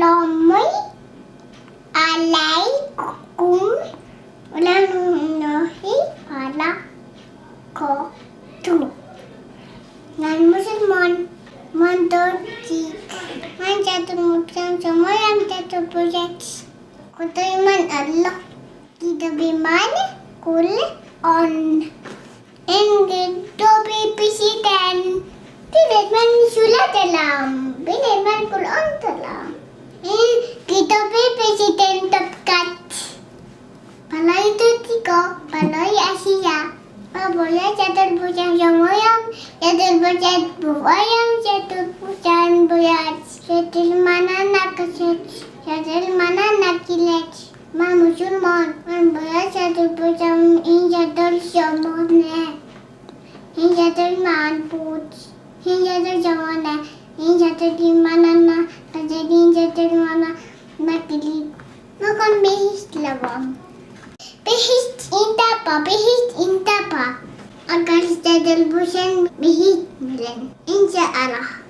Ассалому алайкум ва раҳматуллоҳи ва баракотуҳ. Ман мусулмон, ман тоҷик, ман чатурмурғам, шумоям чатурбузак. Худои ман Аллоҳ, китоби ман Қуръон. Ин китоби писидан. Бинед, ман сура дорам, бинед, ман Қуръон дорам. Ин китоби президент кард. Барои тоҷико, барои Асия. Бобоя чатурбузак, шумоям чатурбузак, бувоям чатурбузак бояд. Шатир мана накашед, шатир мана накилед. Ман мусулмон, ман бояд чатурбузам, ин чатур шумоне. Ин чатур ман буд. Ин чатур шумоне. Ин чатури манана, ин чатур мана накилид. Макон беҳишт лавам. Беҳишт ин тапа, беҳишт ин тапа. Агар чатур бошен, беҳишт мирен. Иншааллоҳ.